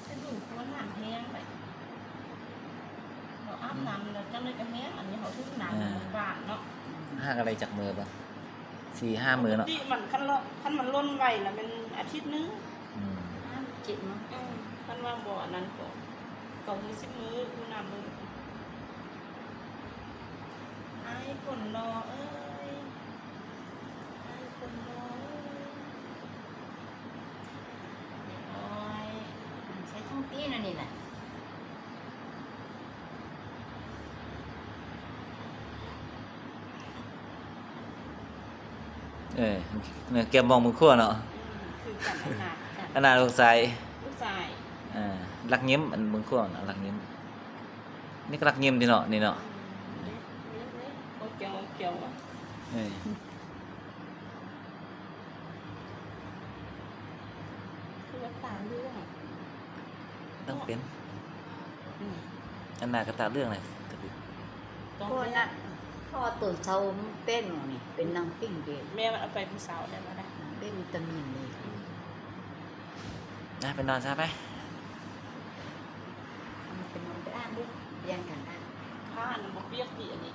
ສະດຸ້ງຕົວນ້ຳແຮງໄປ ເຮົາອາບນ້ຳແລ້ວຈັ່ງໃດກໍແຮງ ອັນນີ້ເຮົາຖືກນ້ຳ ອ່າ ມັນຫວານເນາະ. ຫາກະໄດ້ຈັກມື້ບໍ່? ສີ່ຫ້າມື້ເນາະ. ປົກກະຕິມັນ ຄັນ ຄັນມັນຫຼົ່ນໄວລະແມ່ນອາທິດໜຶ່ງ. ອືມ ຫ້າເຈັດມື້. ເອີ ຄັນວ່າບໍ່ອັນນັ້ນກໍ ເກົ້າມື້ ສິບມື້ ຢູ່ນຳມື້. ອ້າຍຄົນຫຼໍ່ເອີຍ ອ້າຍຄົນຫຼໍ່ເອີຍ. ໂອ້ຍ ໃສ່ຖົງຕີນອັນນີ້ນະ. ເອີ ແກ້ມມອງເບິ່ງຄົວເນາະ. ອືມ ຄືກັນ ອັນໜ້າຄືກັນ ອັນໜ້າລູກຊາຍ ລູກຊາຍ. ເອີ ລັກຍິ້ມ ອັນເບິ່ງຄົວນະ ລັກຍິ້ມ. ນີ້ກໍລັກຍິ້ມຕິເນາະ ນີ້ເນາະ. ອືມ ໂອເຄ ໂອເຄ. ເອີ ຄືວ່າຕາເຫຼືອງ ຕ້ອງເປັນ. ອືມ ອັນໜ້າກໍຕາເຫຼືອງນະ. ເພາະນັ້ນ ເພາະວ່າຕອນເຊົ້າມັນເປັນນີ້ ເປັນໜັງປິງເດ. ແມ່ມັນເອົາໄປມື້ເຊົ້າໄດ້ບໍ່ໄດ້ ເປັນວິຕາມິນເດ. ອືມ ນະ ໄປນອນຊະ ໄປ. ເອົາໄປນອນ ໄປອ່ານເດ້ ປ່ຽນກັນອ່ານ. ຜ້າອັນນັ້ນບໍ່ປຽກຕິ ອັນນີ້